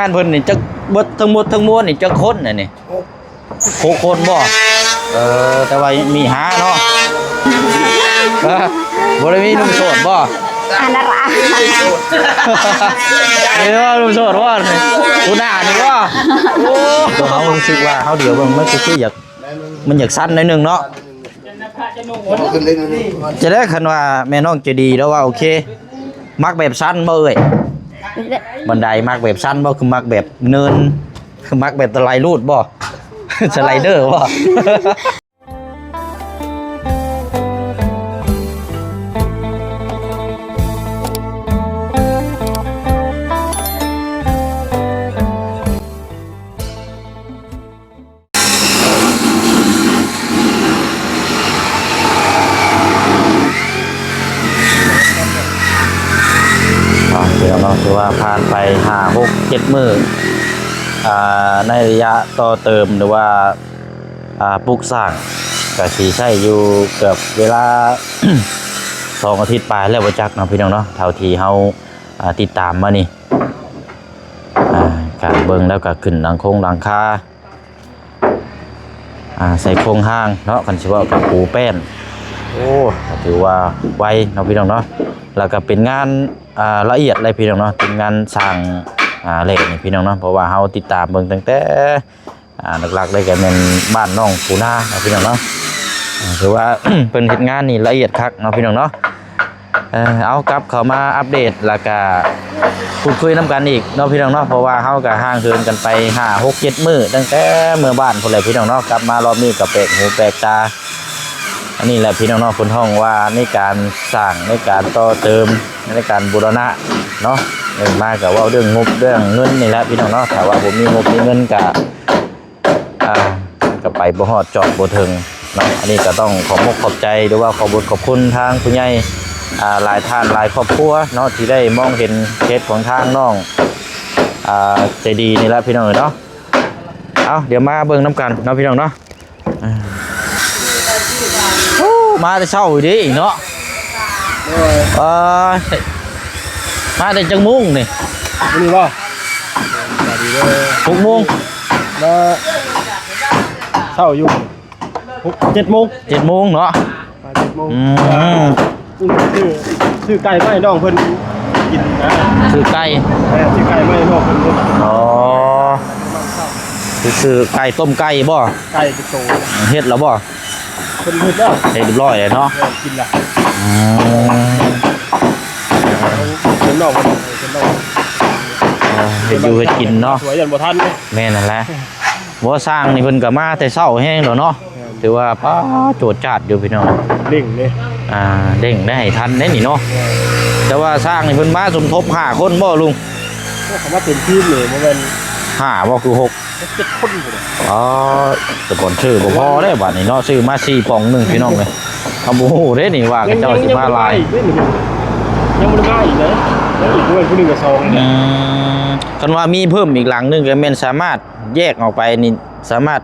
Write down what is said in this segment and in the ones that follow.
ງານເພິ່ນນີ້ຈັກເບິດທັງໝົດທັງມວນນີ້ຈັກຄົນນະນີ້? ຫົກຄົນບໍ່? ເອີ ແຕ່ວ່າມີຫ້າເນາະ. ເອີ ບໍ່ໄດ້ມີໜຸ່ມໂສດບໍ່? ອັນນັ້ນລະ ມີບໍ່ໜຸ່ມໂສດບໍ່? ຜູ້ໜ້ານີ້ບໍ່? ໂອ້ ເຮົາຮູ້ສຶກວ່າເຮົາດຽວເບິ່ງ ມັນຄື ຄືຢາກ ມັນຢາກສັ້ນໜ້ອຍໜຶ່ງເນາະ. ຈະໄດ້ ຄັນວ່າແມ່ນ້ອງໃຈດີແລ້ວວ່າໂອເຄ. ມັກແບບສັ້ນບໍ່ເອື້ອຍ? ບັນໄດມັກແບບສັ້ນບໍ່? ຄືມັກແບບເນີນ? ຄືມັກແບບສະໄລລູດບໍ່? ສະໄລເດີບໍ່? ອ່າ ພີ່ນ້ອງເນາະ ຖືວ່າຜ່ານໄປຫ້າ ຫົກ ເຈັດມື້ ອ່າ ໃນໄລຍະຕໍ່ເຕີມ ຫຼືວ່າ ອ່າ ປຸກສ້າງ ກະຊິໃຊ້ຢູ່ເກືອບເວລາ ສອງອາທິດປາຍແລ້ວບໍ່ຈັກເນາະ ພີ່ນ້ອງເນາະ ເທົ່າທີ່ເຮົາ ອ່າ ຕິດຕາມມານີ້ ອ່າ ກະເບິ່ງແລ້ວກະຂຶ້ນຫຼັງຄົງຫຼັງຄາ ອ່າ ໃສ່ໂຄງຮ່າງເນາະ ຄັນຊິເວົ້າກະປູແປ້ນ ໂອ້ ກະຖືວ່າໄວເນາະ ພີ່ນ້ອງເນາະ ແລ້ວກະເປັນງານ ອ່າ ລະອຽດເລີຍ ພີ່ນ້ອງເນາະ ເປັນງານສ້າງ ອ່າ ແຫຼ້ນີ້ ພີ່ນ້ອງເນາະ ເພາະວ່າເຮົາຕິດຕາມເບິ່ງຕັ້ງແຕ່ ອ່າ ຫຼັກໆເລີຍກະແມ່ນບ້ານນ້ອງປູນາເນາະ ພີ່ນ້ອງເນາະ ອ່າ ຖືວ່າ ເພິ່ນເຮັດງານນີ້ລະອຽດຄັກເນາະ ພີ່ນ້ອງເນາະ. ເອີ ເອົາ ກັບເຂົ້າມາອັບເດດ ແລ້ວກະພູດຄຸຍນຳກັນອີກເນາະ ພີ່ນ້ອງເນາະ ເພາະວ່າເຮົາກະຫ່າງເຫີນກັນໄປຫ້າ ຫົກ ເຈັດມື້ ຕັ້ງແຕ່ເມືອບ້ານພຸ້ນແຫຼະ ພີ່ນ້ອງເນາະ ກັບມາລອບນີ້ກະແປກຫູແປກຕາ ອັນນີ້ແຫຼະ ພີ່ນ້ອງເນາະ ເພິ່ນຮ້ອງວ່າໃນການສ້າງ ໃນການຕໍ່ເຕີມ ໃນການບູລະນະເນາະ ເອີ ມາກະເວົ້າເລື່ອງງົບເລື່ອງເງິນນີ້ແຫຼະ ພີ່ນ້ອງເນາະ ຖ້າວ່າບໍ່ມີງົບມີເງິນກະ ອ່າ ກໍໄປບໍ່ຮອດ ເຈາະບໍ່ເຖິງເນາະ. ອັນນີ້ກໍຕ້ອງຂອບອົກຂອບໃຈ ຫຼືວ່າຂອບບຸນຂອບຄຸນທາງຜູ້ໃຫຍ່ ອ່າ ຫຼາຍທ່ານຫຼາຍຄອບຄົວເນາະ ທີ່ໄດ້ມອງເຫັນເຂດຂອງທາງນ້ອງ ອ່າ ໃຈດີນີ້ແຫຼະ ພີ່ນ້ອງເອີຍເນາະ. ເອົາ ດຽວມາເບິ່ງນຳກັນເນາະ ພີ່ນ້ອງເນາະ. ໂອ້ ມາແຕ່ເຊົ້າເດ້ເນາະ. ໂດຍ ເອີ ມາແຕ່ຈັກໂມງນີ້? ມື້ນີ້ບໍ່? ສະບາຍດີເດີ ຫົກໂມງ ມາເຊົ້າຢູ່ ຫົກ ເຈັດໂມງ ເຈັດໂມງເນາະ ມາເຈັດໂມງ. ອືມ ຊື້ ຊື້ໄກ່ມາໃຫ້ນ້ອງເພິ່ນກິນນະ. ຊື້ໄກ່ ເອີ ຊື້ໄກ່ມາໃຫ້ນ້ອງເພິ່ນກິນ. ອໍ ຊື້ໄກ່ ຕົ້ມໄກ່ບໍ່? ໄກ່ເປັນໂຕ ເຮັດແລ້ວບໍ່? ເພິ່ນເຮັດແລ້ວ ເຮັດຮຽບຮ້ອຍແລ້ວເນາະ. ເອີ ກິນລະ. ອືມ ເປັນນ້ອງເພິ່ນ ເອີ ເປັນນ້ອງ ເອີ ເຮັດຢູ່ເຮັດກິນເນາະ. ສວຍຢ້ານບໍ່ທັນເດ້. ແມ່ນຫັ້ນແຫຼະ. ບໍ່ ຊ່າງນີ້ເພິ່ນກໍມາແຕ່ເຊົ້າແຮງແລ້ວເນາະ. ແມ່ນ ຖືວ່າ ປ້າ ໂຈດຈາດຢູ່ ພີ່ນ້ອງ ເລັ່ງເດ້. ອ່າ ເລັ່ງໄດ້ໃຫ້ທັນເດ້ນີ້ເນາະ. ແມ່ນ ແຕ່ວ່າຊ່າງນີ້ເພິ່ນມາສົມທົບຫ້າຄົນບໍ່ລຸງ? ໂອ້ ເຂົາມາເຕັມທີມນີ້ ບໍ່ແມ່ນຫ້າບໍ່ ຄືຫົກ ເຈັດຄົນພຸ້ນ. ອໍ ສະປອນເຊີບໍ່ພໍເດ້ບາດນີ້ເນາະ ຊື້ມາສີ່ປ່ອງໜຶ່ງ ພີ່ນ້ອງເອີຍ. ເຮົາບໍ່ຮູ້ເດ້ນີ້ວ່າເຂົາເຈົ້າຊິມາຫຼາຍ ຍັງບໍ່ໄດ້ມາອີກເດ້ ຍັງບໍ່ໄດ້ມາອີກເດ້ ຍັງອີກດ້ວຍຜູ້ໜຶ່ງກັບສອງນີ້. ອືມ ຄັນວ່າມີເພີ່ມອີກຫຼັງໜຶ່ງກໍແມ່ນສາມາດແຍກອອກໄປນີ້ ສາມາດ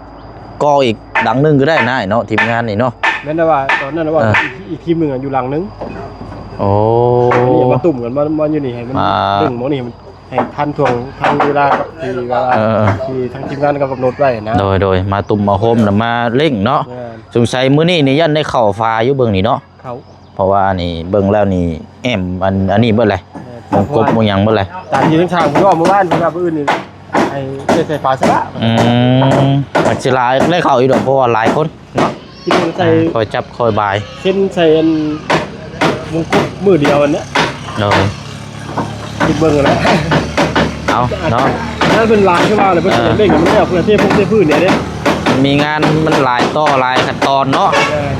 ກໍ່ອີກຫຼັງໜຶ່ງກໍໄດ້ນະເນາະ ທີມງານນີ້ເນາະ. ແມ່ນແຕ່ວ່າຕອນນັ້ນວ່າ ເອີ ອີກ ອີກທີມໜຶ່ງຢູ່ຫຼັງໜຶ່ງ. ໂອ້ ອັນນີ້ມາຕຸ້ມກັນ ມາ ມາຢູ່ນີ້ ໃຫ້ມັນ ອ່າ ດຶງໝ່ອງນີ້ໃຫ້ມັນ ໃຫ້ທັນຊ່ວງທັນເວລາທີ່ວ່າ ເອີ ທີ່ທາງທີມງານເຂົາກຳນົດໄວ້ນະ. ໂດຍ ໂດຍ ມາຕຸ້ມມາໂຮມແລ້ວມາເລັ່ງເນາະ. ແມ່ນ ສົງໄສມື້ນີ້ນີ້ຢ້ານໄດ້ເຂົ້າຝາຢູ່ເບິ່ງນີ້ເນາະ. ເຂົ້າ ເພາະວ່ານີ້ເບິ່ງແລ້ວນີ້ແອ້ມ ອັນ ອັນນີ້ເບິດເລີຍ. ແມ່ນ ວົງກົບວົງຫຍັງເບິດເລີຍ. ຕາມທີ່ທາງຊ່າງເພິ່ນເວົ້າມື້ວານເພິ່ນວ່າມື້ອື່ນນີ້ໃຫ້ໃສ່ ໃສ່ຝາຊະລະ. ອືມ ມັນຊິຫຼາຍ ໄດ້ເຂົ້າຢູ່ດອກ ເພາະວ່າຫຼາຍຄົນ ເນາະ ກິນໃສ່ ອ່າ ຄ່ອຍຈັບຄ່ອຍບາຍ ເຊັ່ນໃສ່ອັນວົງກົບມື້ດຽວຫັ້ນນະ. ໂດຍ ຄິດເບິ່ງຫັ້ນນະ. ເອົາເນາະ ຖ້າເພິ່ນຫຼາຍຄືວ່າແລ້ວ ເພິ່ນ ເອີ ເລັ່ງໃຫ້ມັນແລ້ວ ເພື່ອເທພົງເທພື້ນນີ້ເດ້. ມັນມີງານ ມັນຫຼາຍຕໍ່ຫຼາຍຂັ້ນຕອນເນາະ.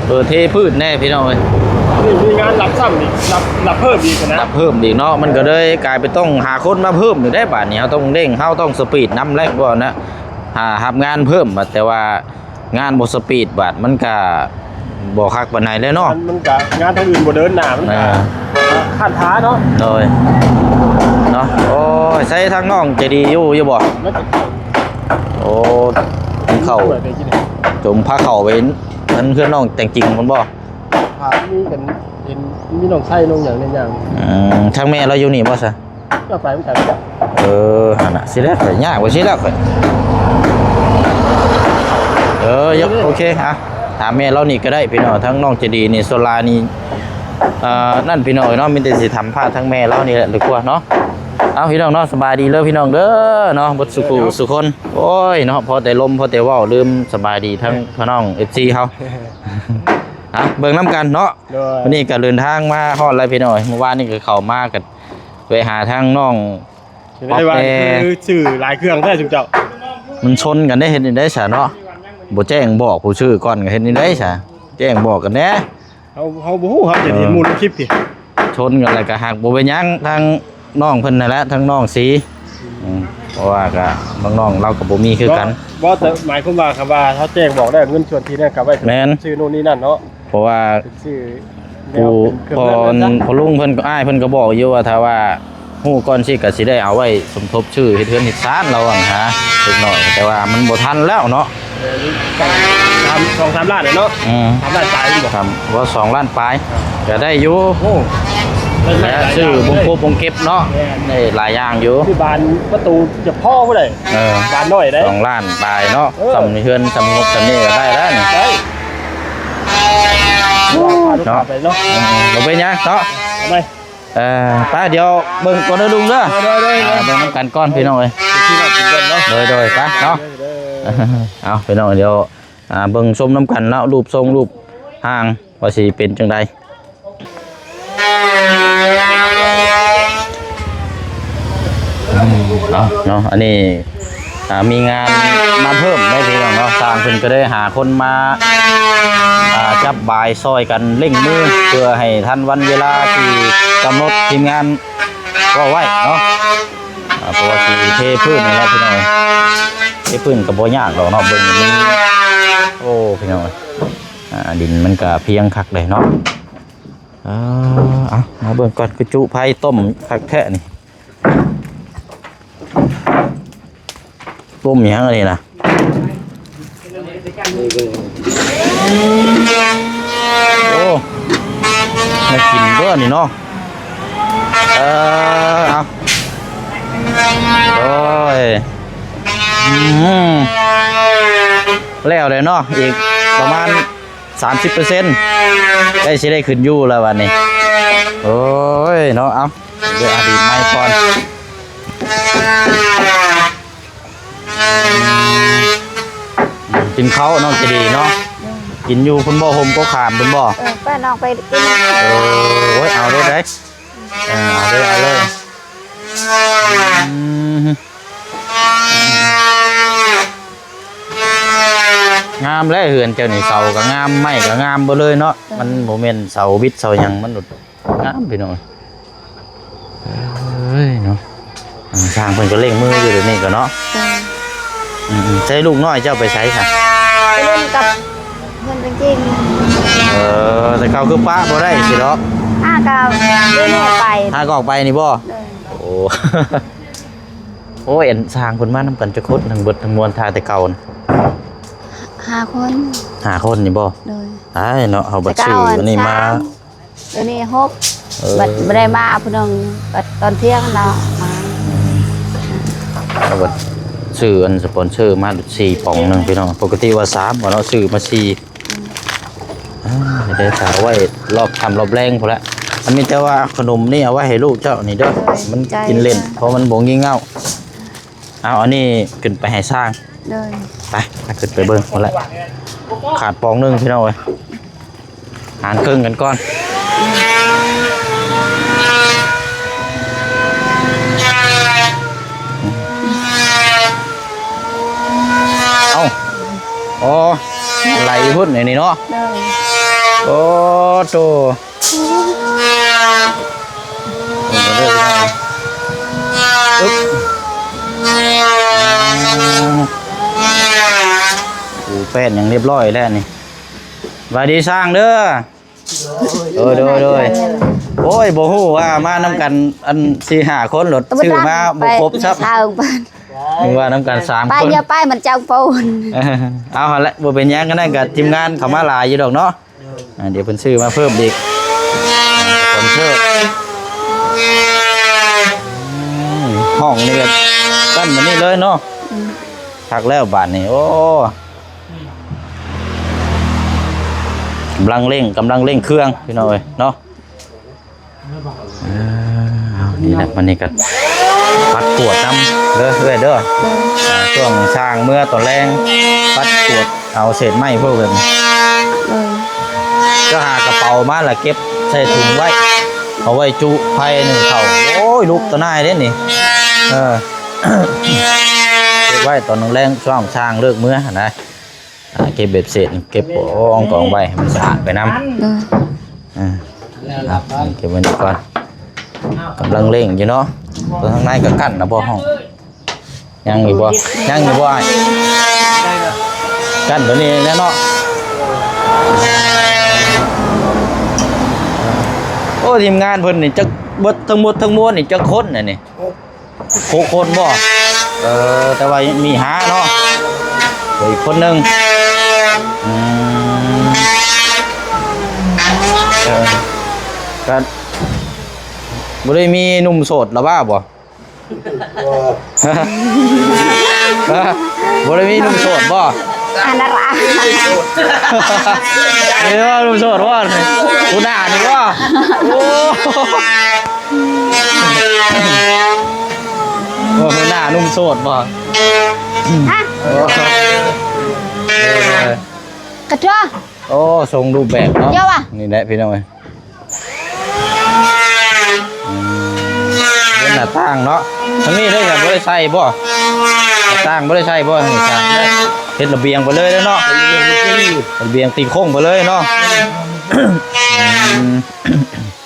ເອີ ເທພື້ນແດ່ພີ່ນ້ອງເອີຍ ນີ້ມີງານຮັບຊ້ຳອີກ ຮັບ ຮັບເພີ່ມອີກນະ ຮັບເພີ່ມອີກເນາະ. ມັນກໍເລີຍກາຍເປັນຕ້ອງຫາຄົນມາເພີ່ມອີກໄດ໋ ບາດນີ້ເຮົາຕ້ອງເລັ່ງ ເຮົາຕ້ອງສະປີດນຳແຫຼະ ເພາະວ່ານະ ຫາຮັບງານເພີ່ມ ແຕ່ວ່າ ງານບໍ່ສະປີດບາດ ມັນກະບໍ່ຄັກປານໃດແຫຼະເນາະ. ມັນ ມັນກະງານທາງອື່ນບໍ່ເດີນໜ້າ ມັນກະ ເອີ ຄ້ານຂາເນາະ. ໂດຍ ເນາະ. ໂອ້ຍ ໃສທາງນ້ອງໃຈດີຢູ່ ຢູ່ບໍ່? ໂອ້ ເຂົ້າ ຈົມພາເຂົ້າໄປເຮືອນ ເຮືອນນ້ອງແຕ່ງຈິງພຸ້ນບໍ່? ພາມີກັນ ເຫັນມີນ້ອງໄຊນ້ອງຫຍັງໃນຍ່າງ. ອືມ ທາງແມ່ລາວຢູ່ນີ້ບໍ່ຊະ? ກໍໄປນຳກັນ. ເອີ ເອີ ຫັ້ນນະ ຊິແລ້ວຂ້ອຍຍາກວ່າຊິແລ້ວຂ້ອຍ ເອີ ໂອເຄ ອ່ະ ຖາມແມ່ລາວນີ້ກໍໄດ້ພີ່ນ້ອງ ທາງນ້ອງໃຈດີນີ້ ສ່ວນຫຼາຍນີ້ ອ່າ ນັ້ນພີ່ນ້ອງເອີຍເນາະ ມີແຕ່ຊິຖາມພາດທາງແມ່ລາວນີ້ແຫຼະດີກວ່າເນາະ. ເອົາ ພີ່ນ້ອງເນາະ ສະບາຍດີເດີພີ່ນ້ອງເດີເນາະ ເບິດສູ່ຜູ້ສູ່ຄົນ. ໂອ້ຍເນາະ ພໍແຕ່ລົມ ພໍແຕ່ເວົ້າ ລືມສະບາຍດີທາງພີ່ນ້ອງເອັຟຊີເຮົາ. ອ່ະ ເບິ່ງນຳກັນເນາະ. ໂດຍ ວັນນີ້ກໍເດີນທາງມາຮອດແລ້ວພີ່ນ້ອງເອີຍ ມື້ວານນີ້ກໍເຂົ້າມາກໍແວະຫາທາງນ້ອງ ເຫັນໄດ້ວ່າ ປອກແປ ຄືຊື້ຫຼາຍເຄື່ອງແທ້ຊຸມເຈົ້າ. ມັນຊົນກັນເດ້ ເຮັດຈັ່ງໃດຊະເນາະ ບໍ່ແຈ້ງບອກຜູ້ຊື້ກ່ອນ ກໍເຮັດຈັ່ງໃດຊະ ແຈ້ງບອກກັນແດ່. ເຮົາ ເຮົາບໍ່ຮູ້ ເຮົາຈະເຫັນ ເອີ ໝູ່ໃນຄລິບພີ້ ຊົນກັນແລ້ວກໍຫາກບໍ່ເປັນຫຍັງ ທາງນ້ອງເພິ່ນນັ້ນແຫຼະ ທາງນ້ອງສີ ອືມ ເພາະວ່າກໍບາງນ້ອງລາວກໍບໍ່ມີຄືກັນ. ບໍ່ ແຕ່ໝາຍຄວາມວ່າ ຄຳວ່າເຮົາແຈ້ງບອກແລ້ວ ເງິນສ່ວນທີ່ນັ້ນກໍໄວ້ ແມ່ນ ຊື້ໂນ່ນນີ້ນັ້ນເນາະ ເພາະວ່າ ຊື້ ຜູ້ ແນວເປັນເຄື່ອງ ພໍ່ ນັ້ນ ພໍ່ລຸງເພິ່ນ ອ້າຍເພິ່ນກໍບອກຢູ່ວ່າ ຖ້າວ່າຮູ້ກ່ອນຊິ ກໍຊິໄດ້ເອົາໄວ້ສົມທົບຊື້ເຮັດເຮືອນເຮັດຊານລາວຫັ້ນນະ ເລັກນ້ອຍ ແຕ່ວ່າມັນບໍ່ທັນແລ້ວເນາະ. ເອີ ສາມ ສອງສາມລ້ານແຫຼະເນາະ. ອືມ ສາມລ້ານປາຍແມ່ນບໍ່? ຄັບ ບໍ່ ສອງລ້ານປາຍ ກໍໄດ້ຢູ່. ໂອ້ ແລະ ຊື້ວົງກົບວົງເກັບເນາະ ແມ່ນ ໄດ້ຫຼາຍຢ່າງຢູ່ ຊື້ບານປະຕູຈະພໍຜູ້ໃດ. ເອີ ບານນ້ອຍໄດ໋ ສອງລ້ານປາຍເນາະ. ເອີ ສ່ຳເຮືອນສ່ຳງົບສ່ຳນີ້ກໍໄດ້ແລ້ວນີ້ ໄດ້ ເນາະ ໄປເນາະ. ອືມ ບໍ່ເປັນຫຍັງເນາະ ເອົາໄປ ເອີ ໄປ ດຽວເບິ່ງກ່ອນເດີລຸງເດີ. ໂດຍໆໆ ອ່າ ເບິ່ງນຳກັນກ່ອນພີ່ນ້ອງເອີຍ ໂດຍໆ ໄປເນາະ. ໂດຍໆ ໄປເນາະ ເອີ ເອົາພີ່ນ້ອງ ດຽວ ອ່າ ເບິ່ງຊົມນຳກັນເນາະ ຮູບຊົງຮູບຮ່າງວ່າຊິເປັນຈັ່ງໃດ. ເອົາເນາະ ອັນນີ້ ອ່າ ມີງານມາເພີ່ມໄດ້ພີ່ນ້ອງເນາະ ຊ່າງເພິ່ນກໍໄດ້ຫາຄົນມາ ອ່າ ຈັບບາຍຊ່ອຍກັນເລັ່ງມື ເພື່ອໃຫ້ທັນວັນເວລາທີ່ກຳນົດ ທີມງານເວົ້າໄວ້ເນາະ. ອ່າ ເພາະວ່າຊິເທພື້ນນີ້ແຫຼະພີ່ນ້ອງ ເທພື້ນກໍບໍ່ຍາກດອກເນາະ ເບິ່ງນີ້ມັນ ໂອ້ ພີ່ນ້ອງ ອ່າ ດິນມັນກໍພຽງຄັກເລີຍເນາະ. ອ່າ ເອົາ ມາເບິ່ງກ່ອນ ຄືຈຸໄຟຕົ້ມຄັກແທ້ນີ້ ຕົ້ມຫຍັງອັນນີ້ນະ? ໂອ້ ໜ້າກິນເດີ້ນີ້ເນາະ. ເອີ ເອົາ ໂອ້ຍ ອືມ ແລ້ວແຫຼະເນາະ ອີກປະມານ ສາມສິບເປີເຊັນ ໃກ້ຊິໄດ້ຂຶ້ນຢູ່ແລ້ວບັດນີ້. ໂອ້ຍເນາະ ເອົາ ເດີ ອາ ດີດໄມກ່ອນ. ກິນເຂົ້າເນາະ ຈະດີເນາະ ກິນຢູ່ພຸ້ນບໍ່ ຮົ່ມກໍຂາມພຸ້ນບໍ່? ເອີ ໄປນ້ອງໄປກິນ. ເອີ ໂອ້ຍ ເອົາໂລດເດ້ ເອີ ເອົາເລີຍ ເອົາເລີຍ. ອືມ ງາມແຫຼະເຮືອນເຈົ້ານີ້ ເສົາກໍງາມ ໄມ້ກໍງາມເບິດເລີຍເນາະ. ເອີ ມັນບໍ່ແມ່ນເສົາວິດເສົາຫຍັງ ມັນງາມພີ່ນ້ອງເອີຍເນາະ. ອ່າ ຊ່າງເພິ່ນກໍເລັ່ງມືຢູ່ດຽວນີ້ກໍເນາະ. ເອີ ອືມໆ ໃຊ້ລູກນ້ອຍເຈົ້າໄປໃສຊະ? ໄປຫຼິ້ນກັບເພື່ອນເປັນຈິງ. ເອີ ແຕ່ເກົ່າຄືປະບໍ່ໄດ້ຊິດອກ. ຫາກໍເລື້ອຍໆໄປ. ຫາກໍອອກໄປນີ້ບໍ່? ເອີ ໂອ້ ໂອ້ຍ ອັນຊ່າງເພິ່ນມານຳກັນຈັກຄົນ ທັງເບິດທັງມວນ ຖ້າແຕ່ເກົ່ານະ? ຫ້າຄົນ. ຫ້າຄົນນີ້ບໍ່? ໂດຍ. ອ້າຍເນາະ ເຮົາບັດຊື້ອັນນີ້ມາ ດຽວນີ້ຫົກ. ເອີ ບັດບໍ່ໄດ້ມາຜູ້ໜຶ່ງ ບັດຕອນທ່ຽງເນາະມາ. ເຮົາບັດຊື້ອັນສະປອນເຊີມາສີ່ປ່ອງໜຶ່ງພີ່ນ້ອງ ປົກກະຕິວ່າສາມ ບໍ່ເນາະ ຊື້ມາສີ່. ອືມ ອ່າ ໄດ້ຖ້າເອົາໄວ້ລອບຄ່ຳລອບແລງພຸ້ນລະ. ອັນມີແຕ່ວ່າເອົາຂະໜົມນີ້ເອົາໄວ້ໃຫ້ລູກເຈົ້ານີ້ເດີ ໂດຍ ມັນກິນເລ່ນ ໃຈ ເພາະມັນບໍ່ງີ່ເຫງົາ. ເອົາ ອັນນີ້ຂຶ້ນໄປໃຫ້ຊ່າງ. ໂດຍ. ໄປ ໄປຂຶ້ນໄປເບິ່ງພຸ້ນລະ ຂາດປ່ອງໜຶ່ງພີ່ນ້ອງເອີຍ ຫານເຄິ່ງກັນກ່ອນ. ເອົ້າ ອໍ ໄຫຼພຸ້ນອັນນີ້ເນາະ. ໂດຍ. ໂອ້ໂຕ ອຶບ ປູແປ້ນຫຍັງຮຽບຮ້ອຍແລ້ວນີ້. ສະບາຍດີຊ່າງເດີ. ໂດຍ ໂດຍ ໂດຍ. ໂອ້ຍ ບໍ່ຮູ້ວ່າມານຳກັນ ອັນ ສີ່ຫ້າຄົນ ລົດຊື້ມາບໍ່ຄົບຊ້ຳ. ເອີ ວ່ານຳກັນສາມຄົນ ໄປ ຢ່າໄປ ມັນຈັງໂພນ. ເອົາຫັ້ນແຫຼະ ບໍ່ເປັນຫຍັງ ອັນນັ້ນກໍທີມງານເຂົ້າມາຫຼາຍຢູ່ດອກເນາະ. ອ່າ ດຽວເພິ່ນຊື້ມາເພີ່ມອີກ ສະປອນເຊີ. ອືມ ຫ້ອງນີ້ແບບກັນແບບນີ້ເລີຍເນາະ. ອືມ ຄັກແລ້ວບາດນີ້. ໂອ້ ກຳລັງເລັ່ງ ກຳລັງເລັ່ງເຄື່ອງພີ່ນ້ອງເອີຍເນາະ. ເອີ ເອົາ ນີ້ແຫຼະ ມື້ນີ້ກໍປັດກວາດນຳເດີເອື້ອຍເດີ. ໂດຍ ອ່າ ຊ່ວງຊ່າງເມືອຕອນແລງ ປັດກວາດເອົາເສດໄມ້ພວກນັ້ນ. ໂດຍ ເຈົ້າຫາກະເປົາມາລະເກັບໃສ່ຖົງໄວ້ ເອົາໄວ້ຈຸໄຟໜຶ້ງເຂົ້າ. ໂອ້ຍ ລຸກຕາໜ່າຍເດ້ນີ້. ເອີ ເກັບໄວ້ຕອນແລງໆ ຊ່ວງຊ່າງເລີກເມືອຫັ້ນນະ. ອ່າ ເກັບເບັດເສດ ເກັບອອງກອງໄວ້ໃຫ້ມັນສະອາດໄປນຳ. ໂດຍ ອ່າ ເກັບໄວ້ນີ້ກ່ອນ. ກຳລັງເລັ່ງຢູ່ເນາະ. ທາງໃນກໍກັ້ນນະບໍ່ ຫ້ອງ ຍັງຢູ່ບໍ່? ຍັງຢູ່ບໍ່ອ້າຍ? ກັ້ນຕົວນີ້ແຫຼະເນາະ. ໂອ້ ທີມງານເພິ່ນນີ້ຈັກເບິດທັງໝົດທັງມວນນີ້ຈັກຄົນນະນີ້? ຫົກຄົນບໍ່? ເອີ ແຕ່ວ່າມີຫ້າເນາະ ເຫຼືອອີກຄົນໜຶ່ງ. ອືມ ເອີ ກໍບໍ່ໄດ້ມີໜຸ່ມໂສດລະວ່າບໍ່? ບໍ່ ບໍ່ໄດ້ມີໜຸ່ມໂສດບໍ່? ອັນນັ້ນລະ ມີບໍ່ໜຸ່ມໂສດບໍ່? ຜູ້ໜ້ານີ້ບໍ່? ໂອ້ ໂອ້ ຫົວໜ້າໜຸ່ມໂສດບໍ່? ຮະ? ໂອ້ ກະເທືອ. ໂອ້ ຊົງຮູບແບບເນາະ. ນີ້ແຫຼະພີ່ນ້ອງເອີຍ. ອືມ ເປັນໜ້າຕ່າງເນາະ. ທາງນີ້ເດ້ ບໍ່ໄດ້ໃສ່ບໍ່? ໜ້າຕ່າງບໍ່ໄດ້ໃສ່ບໍ່? ເຮັດລະບຽງໄປເລີຍເນາະ. ລະບຽງຕີໂຄ້ງໄປເລີຍເນາະ. ອືມ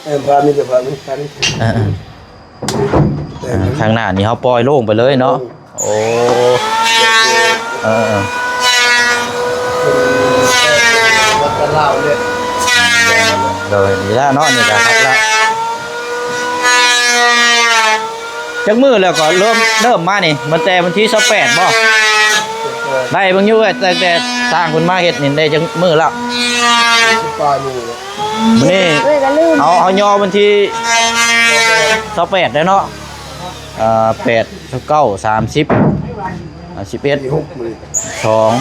ເອີ ພາມີແຕ່ພາມີ ພາມີ ເອີ ເອີ ເອີ ຂ້າງໜ້ານີ້ເຮົາປ່ອຍໂລ່ງໄປເລີຍເນາະ. ໂອ້ ເອີ ເອີ ເອີ ວັດຕະລາວເລີຍ. ໂດຍ ນີ້ລະເນາະ ນີ້ກະຄັກລະ. ຈັກມື້ແລ້ວກໍເລີ່ມ ເລີ່ມມານີ້? ມາແຕ່ວັນທີຊາວແປດບໍ່? ໄລ່ເບິ່ງຢູ່ເອີຍ ຕັ້ງແຕ່ຊ່າງເພິ່ນມາເຮັດນີ້ໄດ້ຈັກມື້ແລ້ວ? ສິບປາຍມື້ແລ້ວ. ມື້ນີ້ ເອີຍ ກໍລືມ ເຮົາ ເຮົາຍໍວັນທີຊາວແປດແລ້ວເນາະ. ເອີ ແປດ ເກົ້າ ສາມສິບ ສິບເອັດ ສິບສອງ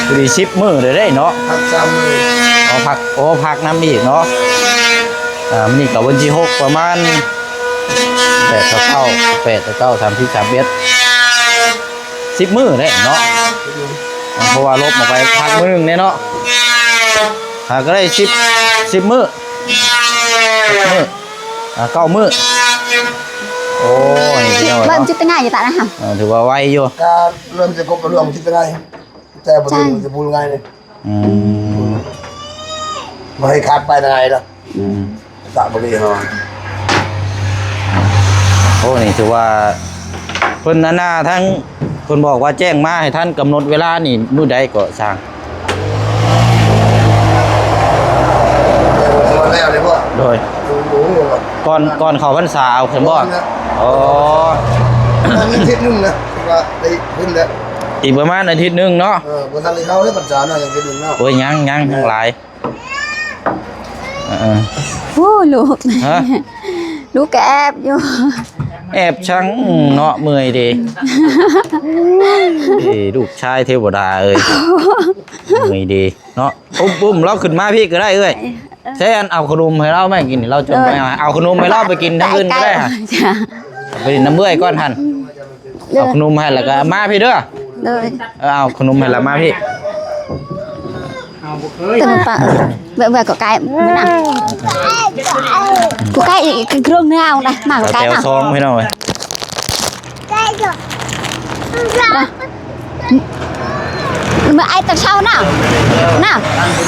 ພໍດີສິບມື້ເດ້ເນາະ. ພັກສາມມື້ ອໍ ພັກ ໂອ້ ພັກນຳອີກເນາະ. ອ່າ ມື້ນີ້ກໍວັນທີຫົກ ປະມານແປດ ເກົ້າ ແປດ ເກົ້າ ສາມສິບ ສາມເອັດ ສິບມື້ເດ້ເນາະ. ເພາະວ່າລົບອອກໄປພັກມື້ໜຶ່ງເດ້ເນາະ. ຫາກໍໄດ້ສິບ ສິບມື້ ສິບມື້ ອ່າ ເກົ້າມື້. ໂອ້ຍ ເລີ່ມຈິດຕະງ່າຍຢູ່ຕານະ ເອີ ຖືວ່າໄວຢູ່. ກະເລີ່ມຈະກົບລວງຈິດຕະງ່າຍ ແຕ່ບໍ່ໄດ້ ຈະບໍ່ງ່າຍເດ້. ອືມ ບໍ່ໃຫ້ຂາດໄປໄດ້ດອກ. ອືມ ຕະບໍ່ໄດ້ເນາະ. ໂອ້ ນີ້ຖືວ່າເພິ່ນອັນນ່າ ທາງເພິ່ນບອກວ່າແຈ້ງມາໃຫ້ທັນກຳນົດເວລານີ້ມື້ໃດກໍຊ່າງ? ແລ້ວເດ້ບໍ່? ໂດຍ ໂອ້ໂຫ ກ່ອນ ກ່ອນເຂົ້າພັນສາເອົາຊັ້ນບໍ່? ໂອ້ ອາທິດໜຶ່ງນະ ວ່າໄດ້ຂຶ້ນແລ້ວ ອີກປະມານອາທິດໜຶ່ງເນາະ. ເອີ ບໍ່ທັນໄດ້ເຂົ້າເດ້ພັນສາເນາະ ຍັງອາທິດໜຶ່ງເນາະ. ໂອ້ຍ ຍັງ ຍັງ ຍັງຫຼາຍ. ເອີ ເອີ ໂອ້ ລູກ ຮະ? ລູກກໍແອບຢູ່ ແອບຊັງເນາະ. ເມື່ອຍເດ ເອີ ລູກຊາຍເທວະດາເອີຍ ເມື່ອຍເດເນາະ. ອຸ້ມ ອຸ້ມລາວຂຶ້ນມາພີ້ກໍໄດ້ເອື້ອຍ. ເອີ ໃຊ້ອັນເອົາຂະໜົມໃຫ້ລາວແມ່ກິນ ລາວຈະໄປເອົາ ເອີ ເອົາຂະໜົມໃຫ້ລາວໄປກິນທາງອື່ນກໍໄດ້. ໃກ້ໆ ຫະ ໄປຫຼິ້ນນຳເອື້ອຍກ່ອນຫັ້ນ. ເອີ ເອົາຂະໜົມໃຫ້ແລ້ວກໍມາພີ້ເດີ. ໂດຍ ເອີ ເອົາຂະໜົມໃຫ້ແລ້ວມາພີ້. ເອົາບໍ່ເຄີຍ ເອີ ປະ ເອີ ເບິ່ງ ເບິ່ງກໍໃກ້ມື້ນະ ກໍໃກ້ອີກ ຄືເລື່ອງແນວນະ ມາກໍໃກ້ ແຖວ ນະ ສອງ ພີ່ນ້ອງເອີຍ. ມື້ໄອ້ຕອນເຊົ້ານະ ນະ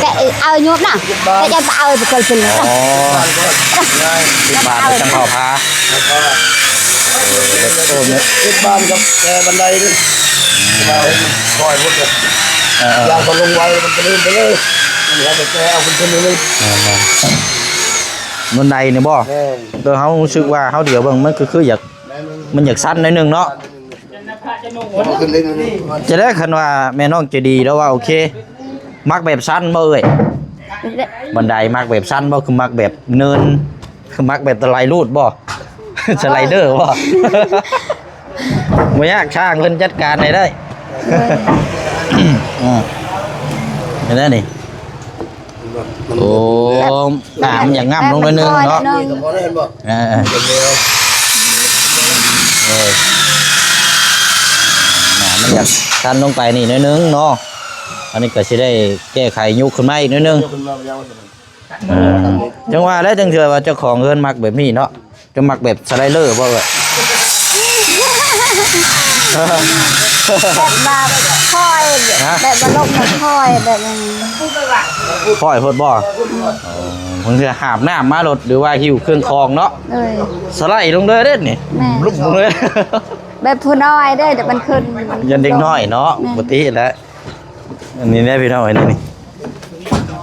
ແກເອົາໂຍມນະ ແກຈະໄປເອົາໄປເກີນເພິ່ນນະ. ອໍ ສິບບາດຈັງເຂົ້າພາ ເອີ ເຮັດບ້ານກັບແກບັນໄດນີ້ ວ່າເຮັດມັນຄ່ອຍໝົດເລີຍ. ເອີ ເອີ ຢ່າງເຂົາລົງໄວມັນຈະລືມໄປເລີຍ ມັນກໍແກເອົາເພິ່ນຂຶ້ນເລີຍ. ແມ່ນໆ ບັນໄດນີ້ບໍ່? ແມ່ນ ໂດຍເຮົາຮູ້ສຶກວ່າເຮົາດຽວເບິ່ງ ມັນຄື ຄືຢາກ ມັນຢາກຊັນໜ້ອຍໜຶ່ງເນາະ. ຈະໄດ້ຄັນວ່າແມ່ນ້ອງໃຈດີແລ້ວວ່າໂອເຄ ມັກແບບຊັນບໍ່ເອື້ອຍ? ບັນໄດມັກແບບຊັນບໍ່ ຄືມັກແບບເນີນ ຄືມັກແບບຕະໄລລູດບໍ່? ສະໄລເດີບໍ່? ບໍ່ຍາກ ຊ່າງເພິ່ນຈັດການໃຫ້ໄດ້. ເອີ ເອີ ເຫັນແລ້ວນີ້. ໂອ້ ໜ້າມັນຢາກງ່ຳລົງໜ້ອຍໜຶ່ງເນາະ. ເອີ ເອີ ໜ້າມັນຢາກຊັນລົງໄປນີ້ໜ້ອຍໜຶ່ງເນາະ. ອັນນີ້ກໍຊິໄດ້ແກ້ໄຂຍຸກຂຶ້ນມາອີກໜ້ອຍໜຶ່ງ. ເອີ ຈັ່ງວ່າແຫຼະ ຈັ່ງເທື່ອວ່າເຈົ້າຂອງເຮືອນມັກແບບນີ້ເນາະ. ຈະມັກແບບສະໄລເລີບໍ່ເອີຍ? ແບບວ່າຄ່ອຍ ຮະ? ແບບວ່າລົງແບບຄ່ອຍ ແບບ ຄ່ອຍໂພດບໍ່? ອືມ ອໍ ບາງເທື່ອຫາບນ້ຳມາໂລດ ຫຼືວ່າຫິ້ວເຄື່ອງຂອງເນາະ. ເອີຍ ສະໄລລົງເລີຍເດ້ນີ້. ແມ່ນ ບລຸບລົງເລີຍ. ແບບຜູ້ນ້ອຍເດ້ ແຕ່ມັນຂຶ້ນ ຢ້ານເດັກນ້ອຍເນາະ. ແມ່ນ ປົກກະຕິແຫຼະ. ອັນນີ້ແຫຼະພີ່ນ້ອງ ອັນນີ້ນີ້.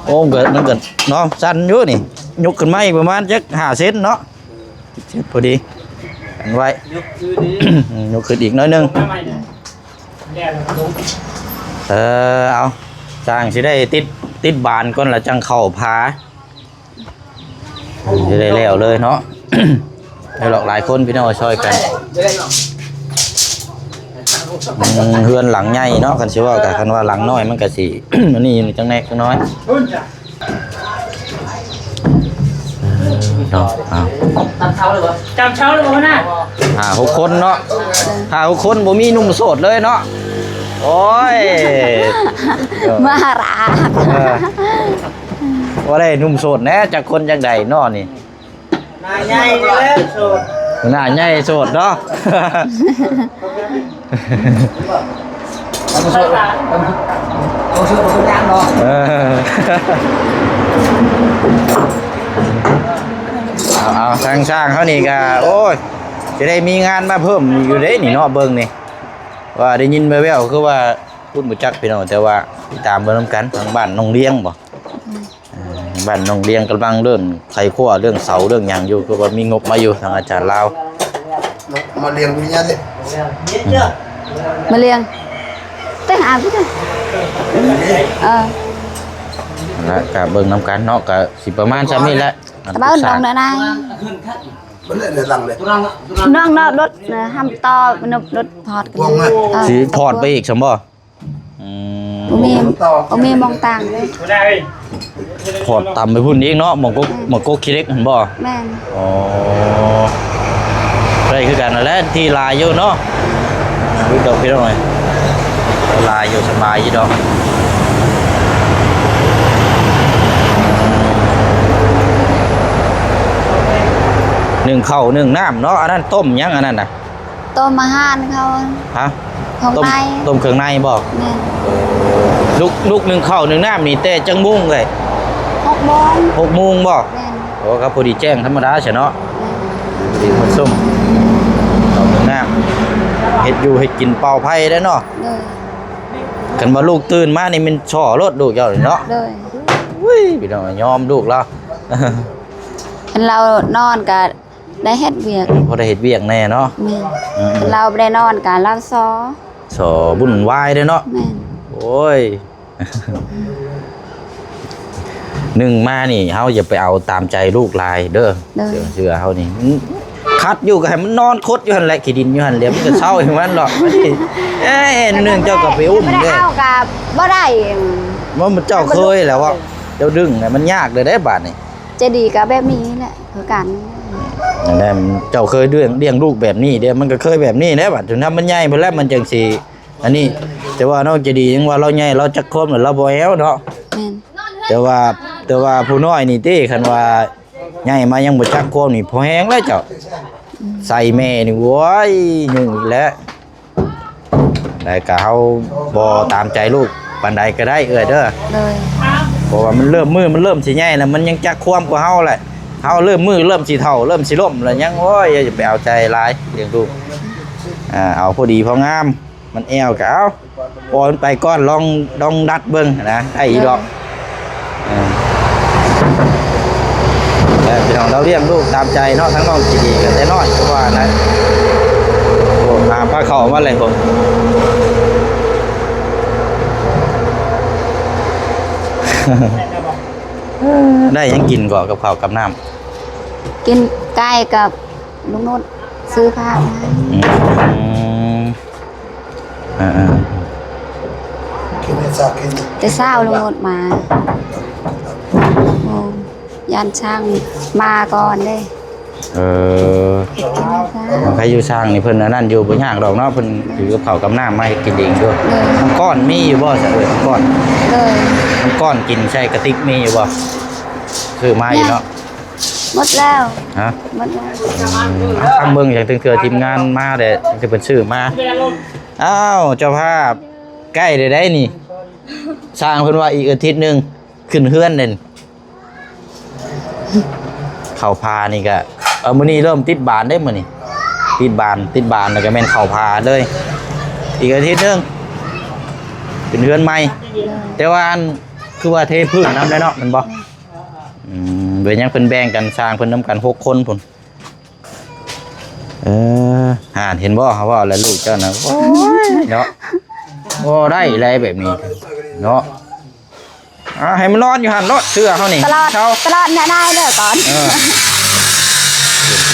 ໂອ້ ມັນກໍ ມັນກໍເນາະ ສັ່ນຢູ່ນີ້. ຍົກຂຶ້ນມາອີກປະມານຈັກຫ້າເຊັນເນາະ. ເຈັດພໍດີ ກັນໄວ້ ຍົກຄືນອີກ ອືມ ຍົກຂຶ້ນອີກໜ້ອຍໜຶ່ງ. ເອີ ເອົາ ຊ່າງຊິໄດ້ຕິດ ຕິດບານກ່ອນ ແລ້ວຈັ່ງເຂົ້າຝາ ຊິໄດ້ແລ້ວເລີຍເນາະ. ໄດ້ຫຼາກຫຼາຍຄົນ ພີ່ນ້ອງ ຊ່ອຍກັນ. ອືມ ເຮືອນຫຼັງໃຫຍ່ເນາະ ຄັນຊິເວົ້າກະ ຄັນວ່າຫຼັງນ້ອຍມັນກະຊິ ອັນນີ້ຢູ່ ຈັກແນ່ຈັກໜ້ອຍ. ເນາະ ເອົາ ຈຳເຊົາເລີຍບໍ່? ຈຳເຊົາເລີຍບໍ່ ຫົວໜ້າ? ຫ້າຫົກຄົນເນາະ ຫ້າຫົກຄົນ ບໍ່ມີໜຸ່ມໂສດເລີຍເນາະ. ໂອ້ຍ ມາລາ ເອີ ບໍ່ໄດ້ໜຸ່ມໂສດແດ່ ຈັກຄົນຈັ່ງໃດເນາະນີ້. ໜ້າໃຫຍ່ນີ້ແຫຼະໂສດ ໜ້າໃຫຍ່ໂສດເນາະ. ເອີ ເອົາ ເອົາ ທາງຊ່າງເຮົານີ້ກະ ໂອ້ຍ ຊິໄດ້ມີງານມາເພີ່ມຢູ່ເດ້ນີ້ເນາະ. ເບິ່ງນີ້ ວ່າໄດ້ຍິນແວ່ວໆ ຄືວ່າ ພຸ້ນບໍ່ຈັກພີ່ນ້ອງ ແຕ່ວ່າຕິດຕາມເບິ່ງນຳກັນ. ທາງບ້ານໜອງລຽງບໍ່? ອືມ ອ່າ ບ້ານໜອງລຽງກຳລັງເລີ່ມໄຂຄວ້າເລື່ອງເສົາເລື່ອງຫຍັງຢູ່ ຄືວ່າມີງົບມາຢູ່ທາງອາຈານລາວ. ມາລຽງວິນຍາເດ້ ມາລຽງ ແຕ່ງອາບ ເອີ ແລ້ວກະເບິ່ງນຳກັນເນາະ ກະຊິປະມານຊ່ຳນີ້ແຫຼະ. ຕະເບົາໜອງນາຍ ເບິ່ງເລີຍໃນຫຼັງເລີຍ ນ້ອງເນາະ ລົດ ເອີ ຫ້າມຕໍ່ ລົດ ລົດພອດກັນ ເອີ ຊິພອດໄປອີກຊັ້ນບໍ່? ອືມ ບໍ່ມີ ບໍ່ມີໝ່ອງຕັ້ງເລີຍ ພອດຕຳໄປພຸ້ນອີກເນາະ. ໝ່ອງກົກ ໝ່ອງກົກຂີ້ເຫຼັກຫັ້ນບໍ່? ແມ່ນ ອໍ ໄດ້ຄືກັນຫັ້ນແຫຼະ ທີ່ຫຼາຍຢູ່ເນາະ. ຢູ່ດອກພີ່ນ້ອງເອີຍ ຫຼາຍຢູ່ ສະບາຍຢູ່ດອກ. ໜຶ້ງເຂົ້າໜຶ້ງນ້ຳເນາະ. ອັນນັ້ນຕົ້ມຫຍັງ ອັນນັ້ນນະ? ຕົ້ມອາຫານເຂົາ. ຮະ? ເຄື່ອງໃນ ຕົ້ມເຄື່ອງໃນບໍ່? ແມ່ນ ເອີ ລຸກ ລຸກໜຶ້ງເຂົ້າໜຶ້ງນ້ຳນີ້ແຕ່ຈັກໂມງເອີຍ? ຫົກໂມງ ຫົກໂມງບໍ່? ແມ່ນ ໂອ້ ກໍພໍດີແຈ້ງທຳມະດາຊະເນາະ. ແມ່ນ ພໍດີໝົດຊຸມ ເຂົ້າໜຶ້ງນ້ຳ ເຮັດຢູ່ເຮັດກິນເປົ່າໄຟໄດ້ເນາະ. ໂດຍ ຄັນວ່າລູກຕື່ນມານີ້ແມ່ນສໍ້ໂລດລູກເຈົ້ານີ້ເນາະ. ໂດຍ ອຸ້ຍ ພີ່ນ້ອງ ຍອມລູກລາວ ຄັນລາວນອນກໍ ໄດ້ເຮັດວຽກ ພໍໄດ້ເຮັດວຽກແດ່ເນາະ. ແມ່ນ ເອີ ລາວບໍ່ໄດ້ນອນກະລາວຊໍ ຊໍວຸ້ນວາຍເດ້ເນາະ. ແມ່ນ ໂອ້ຍ ໜຶ່ງມານີ້ ເຮົາຢ່າໄປເອົາຕາມໃຈລູກຫຼາຍເດີ. ໂດຍ ເຊື່ອ ເຊື່ອເຮົານີ້ ມັນຂັດຢູ່ກໍໃຫ້ມັນນອນຄົດຢູ່ຫັ້ນແຫຼະ ຂີ້ດິນຢູ່ຫັ້ນແຫຼະ ມັນກໍເຊົາຂອງມັນດອກ. ເອີ ໜຶ່ງເຈົ້າກໍໄປອຸ້ມເດ້ ເອົາກໍບໍ່ໄດ້ ວ່າເຈົ້າເຄີຍແລ້ວ ເຈົ້າດຶງແລ້ວ ມັນຍາກເລີຍເດ້ບາດນີ້. ໃຈດີກໍແບບນີ້ແຫຼະ ຄືກັນ ແມ່ນແຫຼະ ເຈົ້າເຄີຍລ້ຽງ ລ້ຽງລູກແບບນີ້ເດ້ ມັນກໍເຄີຍແບບນີ້ແຫຼະ. ບາດຈົນທຳມັນໃຫຍ່ພຸ້ນແຫຼະ ມັນຈັ່ງຊິອັນນີ້. ແຕ່ວ່ານ້ອງໃຈດີຍັງວ່າລາວໃຫຍ່ ລາວຈັກຄວາມແລ້ວ ລາວບໍ່ແອວເນາະ. ແມ່ນ ແຕ່ວ່າ ແຕ່ວ່າຜູ້ນ້ອຍນີ້ຕິ ຄັນວ່າໃຫຍ່ມາຍັງບໍ່ຈັກຄວາມນີ້ ພໍແຮງແລ້ວເຈົ້າ. ອືມ ໃສ່ແມ່ນີ້ ໂອ້ຍ ຫຍຸ້ງອີກແລ້ວ. ແລ້ວກະເຮົາບໍ່ຕາມໃຈລູກປານໃດກໍໄດ້ເອື້ອຍເດີ. ໂດຍ ເພາະວ່າມັນເລີ່ມ ມື້ມັນເລີ່ມຊິໃຫຍ່ແລ້ວ ມັນຍັງຈັກຄວາມກວ່າເຮົາແຫຼະ. ເຮົາເລີ່ມ ມື້ເລີ່ມຊິເຖົ້າ ເລີ່ມຊິລົ້ມແລ້ວ ຍັງ ໂອ້ຍ ຢ່າໄປເອົາໃຈຫຼາຍລ້ຽງລູກ. ອ່າ ເອົາພໍດີພໍງາມ ມັນແອວກໍເອົາ ປ່ອຍມັນໄປກ່ອນ ລອງ ລອງດັດເບິ່ງນະ ໄດ້ຢູ່ດອກ. ເອີ ແຕ່ພີ່ນ້ອງ ລາວລ້ຽງລູກຕາມໃຈເນາະ ທັງນ້ອງຈີດີກໍແຕ່ນ້ອຍ ຄືວ່ານະ. ໂອ້ ຫາພາເຂົ້າມາເລີຍພຸ້ນ ໄດ້ຫຍັງກິນກໍກັບເຂົ້າກັບນ້ຳ? ກິນໄກ່ກັບ ລຸງນຸດ ຊື້ຜ້າມາ. ອືມ ອ່າໆ ແຕ່ເຊົ້າໂລດມາ. ໂອ້ ຢ້ານຊ່າງມາກ່ອນເດ້. ເອີ ໃຜຢູ່ຊ່າງນີ້ເພິ່ນອັນນັ້ນຢູ່ ບໍ່ຍາກດອກເນາະ ເພິ່ນຖືກັບເຂົ້າກັບນ້ຳມາເຮັດກິນເອງຢູ່. ນ້ຳກ້ອນມີຢູ່ບໍ່ຊະ? ເອີ ນ້ຳກ້ອນ ນ້ຳກ້ອນກິນໃສ່ກະຕິກມີຢູ່ບໍ່? ຊື້ມາຢູ່ເນາະ. ໝົດແລ້ວ. ຮະ? ໝົດແລ້ວ. ອືມ ເອົາ ຟັງເບິ່ງ ຈັ່ງເທື່ອທີມງານມາແລ້ວ ຈັ່ງເພິ່ນຊື້ມາ. ອ້າວ ເຈົ້າພາບ ໃກ້ແລ້ວໃດນີ້ ຊ່າງເພິ່ນວ່າອີກອາທິດໜຶ່ງຂຶ້ນເຮືອນເດ້. ເຂົ້າພານີ້ກະ ເອີ ມື້ນີ້ເລີ່ມຕິດບານເດ້ ມື້ນີ້ຕິດບານ ຕິດບານ ແລ້ວກະແມ່ນເຂົ້າພາເລີຍ. ອີກອາທິດໜຶ່ງຂຶ້ນເຮືອນໃໝ່. ແຕ່ວ່າອັນ ຄືວ່າເທພື້ນນຳແລ້ວເນາະ ແມ່ນບໍ່? ອືມ ເປັນຫຍັງເພິ່ນແບ່ງກັນ ຊ່າງເພິ່ນນຳກັນຫົກຄົນພຸ້ນ. ເອີ ຫັ້ນເຫັນບໍ່ ເຮົາເວົ້າແລ້ວລູກເຈົ້ານະ ໂອ້ຍເນາະ ບໍ່ໄດ້ແລ້ວແບບນີ້ເນາະ. ອ່າ ໃຫ້ມັນນອນຢູ່ຫັ້ນໂລດ ເຊື່ອເຮົານີ້ ຕະຫຼອດ ເຊົາ ຕະຫຼອດແນວໃດເດີກ່ອນ. ເອີ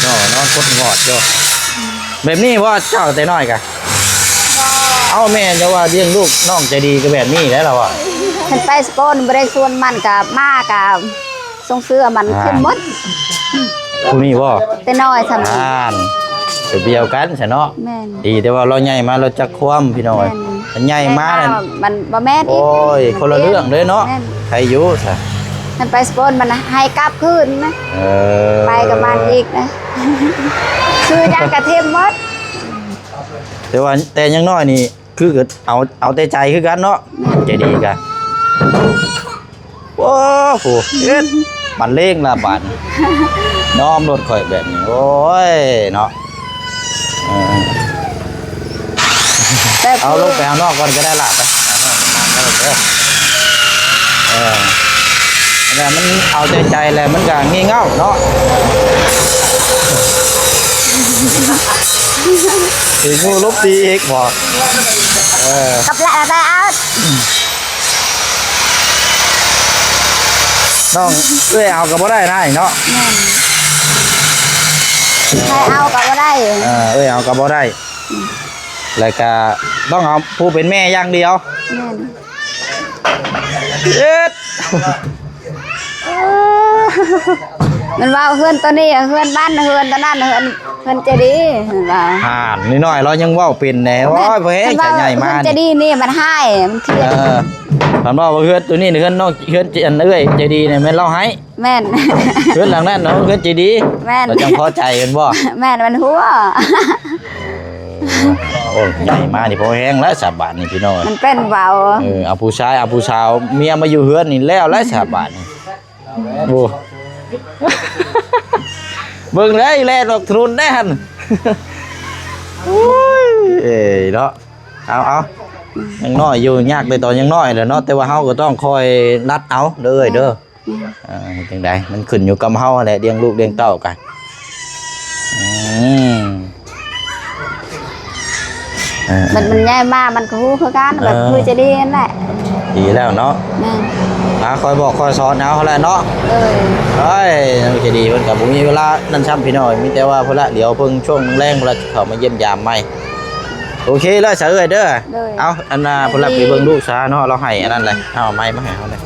ນອນ ນອນກົດງອດຢູ່ ແບບນີ້ບໍ່ ເຈົ້າແຕ່ນ້ອຍກະ. ເອົ້າ ແມ່ນ ຢ່າວ່າລ້ຽງລູກ ນ້ອງໃຈດີກະແບບນີ້ແຫຼະລາວອະ. ເພິ່ນໄປສະໂປນ ບໍ່ໄດ້ຊວນມັນກະ ມາກະ ສົ່ງເສື້ອມັນ ອ່າ ເຂັ້ມໝົດ. ຜູ້ນີ້ບໍ່? ແຕ່ນ້ອຍຊ່ຳນີ້ ອ່ານ ແບບດຽວກັນຊະເນາະ. ແມ່ນ ດີແຕ່ວ່າລາວໃຫຍ່ມາລາວຈັກຄວາມ ພີ່ນ້ອງເອີຍ. ແມ່ນ ຄັນໃຫຍ່ມານັ້ນ ມັນບໍ່ແມ່ນອີກ. ໂອ້ຍ ມັນ ຄົນລະເລື່ອງເລີຍເນາະ. ແມ່ນ ໃຜຢູ່ຊະ ມັນໄປສະໂປນ ມັນໃຫ້ກັບຄືນນະ. ເອີ ໄປກັບມັນອີກນະ ຊື້ຫຍັງກະເທັມໝົດ. ແຕ່ວ່າແຕ່ຍັງນ້ອຍນີ້ ຄືກະເອົາ ເອົາແຕ່ໃຈຄືກັນເນາະ. ແມ່ນ ໃຈດີກະ ໂອ້ໂຫ ເຮັດບັນເລງລະບາດນີ້ ນ້ອມລົດຂ້ອຍແບບນີ້ ໂອ້ຍເນາະ. ເອີ ແບບ ເອົາລົງໄປເອົານອກກ່ອນກະໄດ້ລະ ໄປ ເອີ ແລ້ວມັນເອົາແຕ່ໃຈແລ້ວມັນກະງີ່ເຫງົ້າເນາະ. ຖືງູລົບຕີອີກບໍ່? ເອີ ກັບແຫຼະໄດ້ເອົາ ນ້ອງເອື້ອຍເອົາກະບໍ່ໄດ້ນາຍເນາະ. ແມ່ນ ໃຜເອົາກະບໍ່ໄດ້. ເອີ ເອື້ອຍເອົາກະບໍ່ໄດ້. ແລ້ວກະຕ້ອງເອົາຜູ້ເປັນແມ່ຢ່າງດຽວ. ແມ່ນ ເອີ ມັນເວົ້າເຮືອນໂຕນີ້ ເຮືອນບ້ານ ເຮືອນໂຕນັ້ນ ເຮືອນ ເຮືອນໃຈດີ ເພິ່ນວ່າ. ອ່າ ນ້ອຍໆລາວຍັງເວົ້າເປັນແດ່. ໂອ້ຍ ເພິ່ນເວົ້າ ໃຫຍ່ມາ ເຮືອນໃຈດີນີ້ມັນຮ້າຍ ມັນຄຽດ. ເອີ ຄັນເວົ້າວ່າເຮືອນໂຕນີ້ ເຮືອນນ້ອງ ເຮືອນອັນເອື້ອຍໃຈດີນີ້ແມ່ນລາວຮ້າຍ. ແມ່ນ ເຮືອນຫຼັງນັ້ນເນາະ ເຮືອນໃຈດີ. ແມ່ນ ລາວຈັ່ງພໍໃຈແມ່ນບໍ່? ແມ່ນ ມັນຫົວ. ໂອ້ ໃຫຍ່ມານີ້ພໍແຮງແລ້ວສາບາດນີ້ພີ່ນ້ອງ. ມັນເປັນເວົ້າ ເອີ ເອົາຜູ້ຊາຍ ເອົາຜູ້ສາວ ເມຍມາຢູ່ເຮືອນນີ້ແລ້ວແຫຼະສາບາດນີ້. ໂອ້ ເບິ່ງເດ້ ແລ່ນອອກຖະໜົນເດ້ຫັ້ນ. ໂອ້ຍ ເອີຍເນາະ ເອົາໆ ຍັງນ້ອຍຢູ່ ຍາກແຕ່ຕອນຍັງນ້ອຍແຫຼະເນາະ ແຕ່ວ່າເຮົາກະຕ້ອງຄອຍລັດເອົາເດີເອີຍເດີ. ອືມ ເອີ ເຮັດຈັ່ງໃດ ມັນຂຶ້ນຢູ່ກັບເຮົາຫັ້ນແຫຼະ ລ້ຽງລູກລ້ຽງເຕົ້າກະ ອືມ ເອີ ມັນ ມັນໃຫຍ່ມາມັນກະຮູ້ຄືກັນ ແບບ ເອີ ຄືຈະດີຫັ້ນແຫຼະ. ດີແລ້ວເນາະ. ແມ່ນ ອ່າ ຄອຍບອກຄອຍສອນເອົາຫັ້ນແຫຼະເນາະ. ໂດຍ ໂອ້ຍ ຈະດີເພິ່ນກະບໍ່ມີເວລານັ້ນຊ້ຳພີ່ນ້ອງ ມີແຕ່ວ່າພຸ້ນລະ ດຽວເພິ່ນຊ່ວງແລງພຸ້ນລະ ເຂົ້າມາຢ້ຽມຢາມໃໝ່. ໂອເຄເລີຍສາເອື້ອຍເດີ. ໂດຍ ເອົາ ອັນນ່າ ພຸ້ນລະ ໄປເບິ່ງລູກຊາເນາະ ລາວໃຫ້ອັນນັ້ນແຫຼະ ເອົາໄມ້ມາໃຫ້ເຮົາແຫຼະ.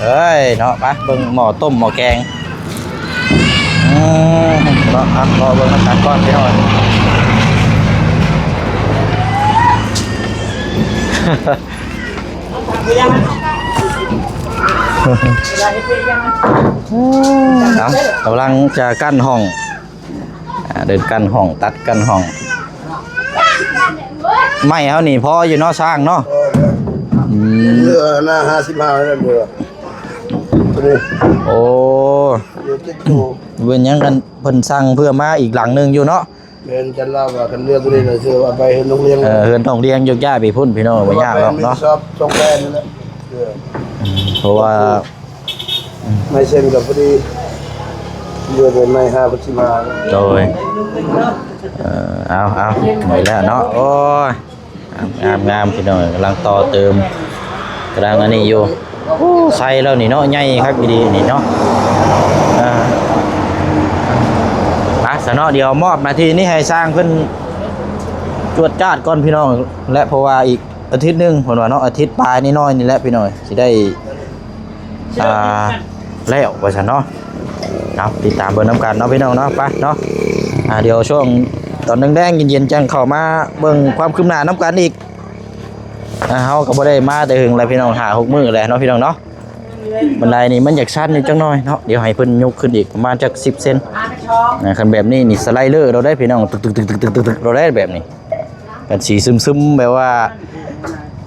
ເອີຍເນາະ ໄປເບິ່ງໝໍ້ຕົ້ມໝໍ້ແກງ. ອືມ ເນາະ ອ່ະ ລໍເບິ່ງນຳກັນກ່ອນພີ່ນ້ອງ. ເອົາ ກຳລັງຈະກັ້ນຫ້ອງ ອ່າ ເດີນກັ້ນຫ້ອງ ຕັດກັ້ນຫ້ອງ. ໄມ້ເຮົານີ້ພໍຢູ່ເນາະ ຊ່າງເນາະ. ອືມ ເຫຼືອໜ້າຫ້າສິບຫ້າແລ້ວເຫຼືອໂຕນີ້. ໂອ້ ເຫຼືອເຈັດໂຕ. ເປັນຫຍັງກັນ ເພິ່ນສັ່ງເພື່ອມາອີກຫຼັງໜຶ່ງຢູ່ເນາະ. ແມ່ນ ຈັນລາວວ່າຄັນເຫຼືອໂຕນີ້ລະ ເຊື່ອວ່າໄປເຮືອນນ້ອງລຽງ. ເອີ ເຮືອນນ້ອງລຽງຢູ່ຈ້າຍໄປພຸ້ນ ພີ່ນ້ອງ ບໍ່ຍາກດອກເນາະ. ຊອບສອງແຜ່ນນັ້ນແຫຼະ. ເອີ ເພາະວ່າ ໄມ້ເຊັນກະພໍດີ ເຫຼືອແຕ່ໄມ້ຫ້າສິບຫ້າ. ໂດຍ ເອີ ເອົາໆ ໝົດແລ້ວເນາະ. ໂອ້ຍ ງາມໆ ພີ່ນ້ອງ ກຳລັງຕໍ່ເຕີມ ກຳລັງອັນນີ້ຢູ່. ໂອ້ ໃສ່ແລ້ວນີ້ເນາະ ໃຫຍ່ຄັກອີ່ຫຼີນີ້ເນາະ. ອ່າ ມາ ຊະເນາະ ດຽວມອບໜ້າທີ່ນີ້ໃຫ້ຊ່າງເພິ່ນຈວດຈາດກ່ອນພີ່ນ້ອງ ແລະ ເພາະວ່າອີກອາທິດໜຶ່ງເພິ່ນວ່າເນາະ ອາທິດປາຍນ້ອຍໆນີ້ແຫຼະພີ່ນ້ອງ ຊິໄດ້ ອ່າ ແລ້ວວ່າຊັ້ນເນາະ. ເອົາ ຕິດຕາມເບິ່ງນຳກັນເນາະພີ່ນ້ອງເນາະ ໄປເນາະ. ອ່າ ດຽວຊ່ວງຕອນແລງໆ ເຢັນໆ ຈັ່ງເຂົ້າມາເບິ່ງຄວາມຄືບໜ້ານຳກັນອີກ. ອ່າ ເຮົາກໍບໍ່ໄດ້ມາແຕ່ຫຶງແລ້ວພີ່ນ້ອງ ຫ້າຫົກມື້ແລ້ວເນາະພີ່ນ້ອງເນາະ. ບັນໄດນີ້ມັນຢາກຊັນຢູ່ຈັກໜ້ອຍເນາະ ດຽວໃຫ້ເພິ່ນຍົກຂຶ້ນອີກປະມານຈັກສິບເຊັນ. ອ່າ ຄັນແບບນີ້ນີ້ສະໄລເລີໂລດເດ້ພີ່ນ້ອງ ຕຶກໆໆໆໂລດເດ້ແບບນີ້. ກັນສີຊຶມໆ ແບບວ່າ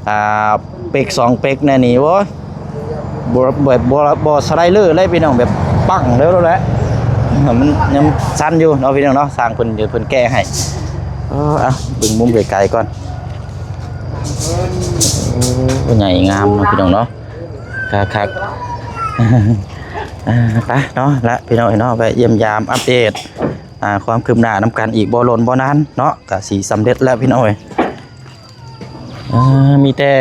ອ່າ ເປັກສອງເປັກແນ່ນີ້ ໂອ້ຍ ບໍ່ ແບບ ບໍ່ ບໍ່ສະໄລເລີເລີຍພີ່ນ້ອງ ແບບປັ້ງເລີຍແຫຼະ. ມັນຍັງສັ່ນຢູ່ເນາະພີ່ນ້ອງເນາະ ຊ່າງເພິ່ນ ເພິ່ນແກ້ໃຫ້. ເອີ ອ່ະ ເບິ່ງມຸມໄກໆກ່ອນ. ໂອ້ ໃຫຍ່ງາມເນາະພີ່ນ້ອງເນາະ ຄັກໆ. ອ່າ ໄປເນາະ ລະພີ່ນ້ອງເນາະ ໄປຢ້ຽມຢາມອັບເດດ ອ່າ ຄວາມຄືບໜ້ານຳກັນອີກບໍ່ດົນບໍ່ນານເນາະ ກະຊິສຳເລັດແລ້ວພີ່ນ້ອງເອີຍ. ອ່າ ມີແຕ່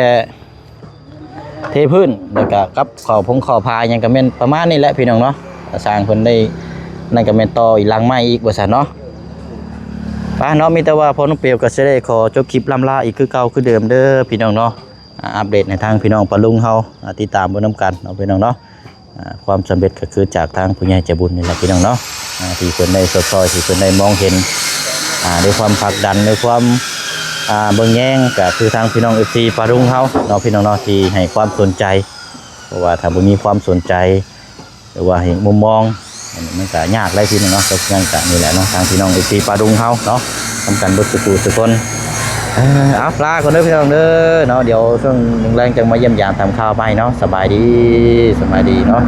ເທພື້ນ ແລ້ວກະກັບເຂົ້າພົງເຂົ້າພາຫຍັງກະແມ່ນປະມານນີ້ແຫຼະພີ່ນ້ອງເນາະ. ກະຊ່າງເພິ່ນໄດ້ ນັ້ນກະແມ່ນຕໍ່ອີກຫຼັງໃໝ່ອີກວ່າຊັ້ນເນາະ. ໄປເນາະ ມີແຕ່ວ່າພໍ່ນ້ອງເປວກະຊິໄດ້ຂໍຈົບຄລິບລ່ຳລາອີກຄືເກົ່າຄືເດີມເດີພີ່ນ້ອງເນາະ. ອ່າ ອັບເດດໃຫ້ທາງພີ່ນ້ອງປ້າລຸງເຮົາ ອ່າ ຕິດຕາມເບິ່ງນຳກັນເນາະພີ່ນ້ອງເນາະ. ອ່າ ຄວາມສຳເລັດກໍຄືຈາກທາງຜູ້ໃຫຍ່ໃຈບຸນນີ້ແຫຼະພີ່ນ້ອງເນາະ ອ່າ ທີ່ເພິ່ນໄດ້ຊົດຊ່ອຍ ທີ່ເພິ່ນໄດ້ມອງເຫັນ ອ່າ ດ້ວຍຄວາມຜັກດັນ ດ້ວຍຄວາມ ອ່າ ເບິ່ງແຍງ ກໍຄືທາງພີ່ນ້ອງເອັຟຊີປ້າລຸງເຮົາເນາະ ພີ່ນ້ອງເນາະ ທີ່ໃຫ້ຄວາມສົນໃຈ. ເພາະວ່າຖ້າບໍ່ມີຄວາມສົນໃຈ ຫຼືວ່າໃຫ້ມຸມມອງ ມັນກໍຍາກຫຼາຍທີໜຶ່ງເນາະ. ກໍນັ້ນກໍນີ້ແຫຼະເນາະ ທາງພີ່ນ້ອງເອັຟຊີປ້າລຸງເຮົາເນາະ ນຳກັນເບິດສູ່ຜູ້ສູ່ຄົນ. ເອີ ເອົາ ລາກ່ອນເດີພີ່ນ້ອງເດີເນາະ. ດຽວຊ່ວງແລງໆ ຈັ່ງມາຢ້ຽມຢາມຖາມຂ່າວໃໝ່ເນາະ. ສະບາຍດີ ສະບາຍດີເນາະ.